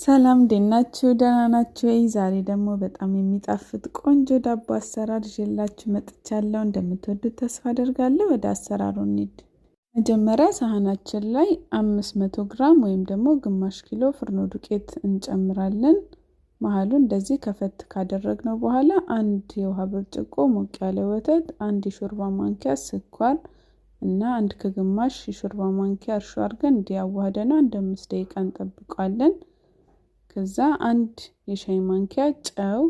ሰላም እንዴት ናችሁ? ደህና ናችሁ ወይ? ዛሬ ደግሞ በጣም የሚጣፍጥ ቆንጆ ዳቦ አሰራር ይዤላችሁ መጥቻለሁ። እንደምትወዱት ተስፋ አደርጋለሁ። ወደ አሰራሩ እንሂድ። መጀመሪያ ሳህናችን ላይ 500 ግራም ወይም ደግሞ ግማሽ ኪሎ ፍርኖ ዱቄት እንጨምራለን። መሀሉ እንደዚህ ከፈት ካደረግነው በኋላ አንድ የውሃ ብርጭቆ ሞቅ ያለ ወተት፣ አንድ የሾርባ ማንኪያ ስኳር እና 1.5 የሾርባ ማንኪያ እርሾ አድርገን እንዲያዋህደነው አንድ 5 ደቂቃ እንጠብቀዋለን። ከዛ አንድ የሻይ ማንኪያ ጨው፣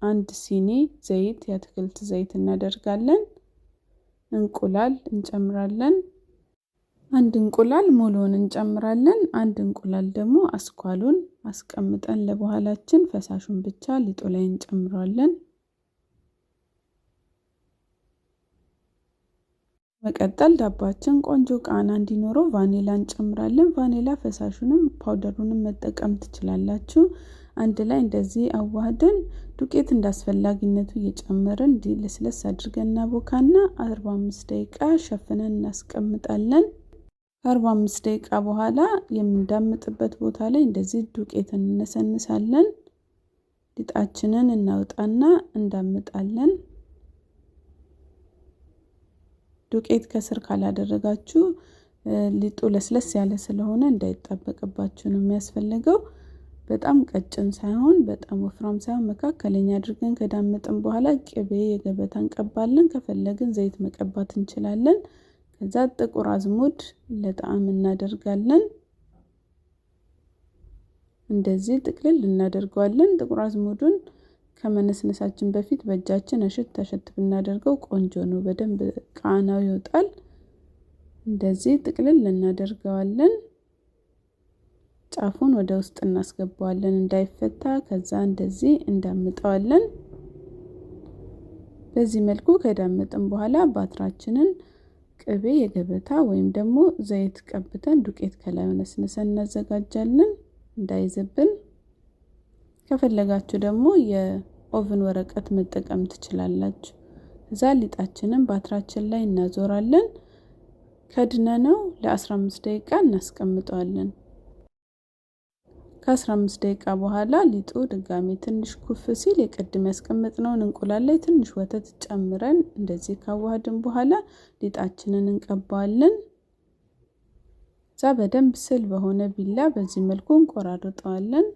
አንድ ሲኒ ዘይት፣ የአትክልት ዘይት እናደርጋለን። እንቁላል እንጨምራለን። አንድ እንቁላል ሙሉውን እንጨምራለን። አንድ እንቁላል ደግሞ አስኳሉን አስቀምጠን ለበኋላችን ፈሳሹን ብቻ ሊጡ ላይ እንጨምራለን። መቀጠል ዳቧችን ቆንጆ ቃና እንዲኖረው ቫኒላ እንጨምራለን። ቫኒላ ፈሳሹንም powder ኡንም መጠቀም ትችላላችሁ። አንድ ላይ እንደዚህ አዋህደን ዱቄት እንዳስፈላጊነቱ እየጨመርን እንዲህ ለስለስ አድርገን እናቦካና 45 ደቂቃ ሸፍነን እናስቀምጣለን። ከ45 ደቂቃ በኋላ የምንዳምጥበት ቦታ ላይ እንደዚህ ዱቄት እንነሰንሳለን። ሊጣችንን እናውጣና እንዳምጣለን። ዱቄት ከስር ካላደረጋችሁ ሊጡ ለስለስ ያለ ስለሆነ እንዳይጣበቅባችሁ ነው የሚያስፈልገው። በጣም ቀጭን ሳይሆን በጣም ወፍራም ሳይሆን መካከለኛ አድርገን ከዳመጥን በኋላ ቅቤ የገበታ እንቀባለን። ከፈለግን ዘይት መቀባት እንችላለን። ከዛ ጥቁር አዝሙድ ለጣዕም እናደርጋለን። እንደዚህ ጥቅልል እናደርገዋለን። ጥቁር አዝሙዱን ከመነስነሳችን በፊት በእጃችን እሽት እሽት ብናደርገው ቆንጆ ነው። በደንብ ቃናው ይወጣል። እንደዚህ ጥቅልል እናደርገዋለን። ጫፉን ወደ ውስጥ እናስገባዋለን እንዳይፈታ። ከዛ እንደዚህ እንዳምጠዋለን። በዚህ መልኩ ከዳመጥን በኋላ ባትራችንን ቅቤ የገበታ ወይም ደግሞ ዘይት ቀብተን ዱቄት ከላይ ነስንሰን እናዘጋጃለን እንዳይዝብን። ከፈለጋችሁ ደግሞ የ oven ወረቀት መጠቀም ትችላላችሁ። እዛ ሊጣችንን ባትራችን ላይ እናዞራለን። ከድነነው ለ15 ደቂቃ እናስቀምጠዋለን። ከ15 ደቂቃ በኋላ ሊጡ ድጋሚ ትንሽ ኩፍ ሲል የቅድም ያስቀመጥነውን እንቁላል ላይ ትንሽ ወተት ጨምረን እንደዚህ ካዋሃድን በኋላ ሊጣችንን እንቀባዋለን። እዛ በደንብ ስል በሆነ ቢላ በዚህ መልኩ እንቆራርጠዋለን።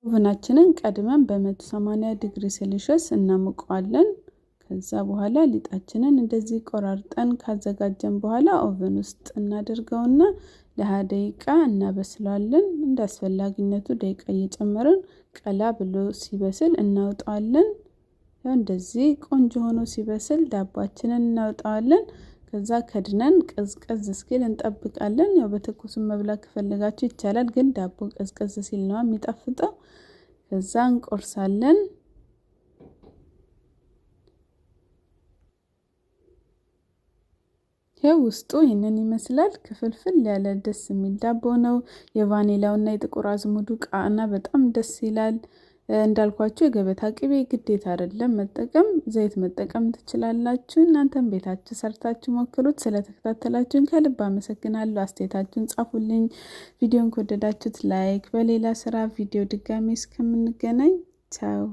oven ኣችንን ቀድመን በ180 ዲግሪ ሴልሺየስ እናሞቀዋለን። ከዛ በኋላ ሊጣችንን እንደዚህ ቆራርጠን ካዘጋጀን በኋላ oven ውስጥ እናደርገውና ለ20 ደቂቃ እናበስለዋለን። እንደ አስፈላጊነቱ ደቂቃ እየጨመርን ቀላ ብሎ ሲበስል እናወጣዋለን። ያው እንደዚህ ቆንጆ ሆኖ ሲበስል ዳቧችንን እናወጣዋለን። ከዛ ከድነን ቀዝቀዝ እስኪል እንጠብቃለን። ያው በትኩሱም መብላት ከፈለጋችሁ ይቻላል፣ ግን ዳቦ ቀዝቀዝ ሲል ነው የሚጣፍጠው። ከዛ እንቆርሳለን። ይኸው ውስጡ ይህንን ይመስላል። ክፍልፍል ያለ ደስ የሚል ዳቦ ነው። የቫኒላውና የጥቁር አዝሙዱ ቃና በጣም ደስ ይላል። እንዳልኳችሁ የገበታ ቅቤ ግዴታ አይደለም መጠቀም፣ ዘይት መጠቀም ትችላላችሁ። እናንተም ቤታችሁ ሰርታችሁ ሞክሩት። ስለተከታተላችሁን ከልብ አመሰግናለሁ። አስተያየታችሁን ጻፉልኝ። ቪዲዮን ከወደዳችሁት like፣ በሌላ ስራ ቪዲዮ ድጋሚ እስከምንገናኝ ቻው።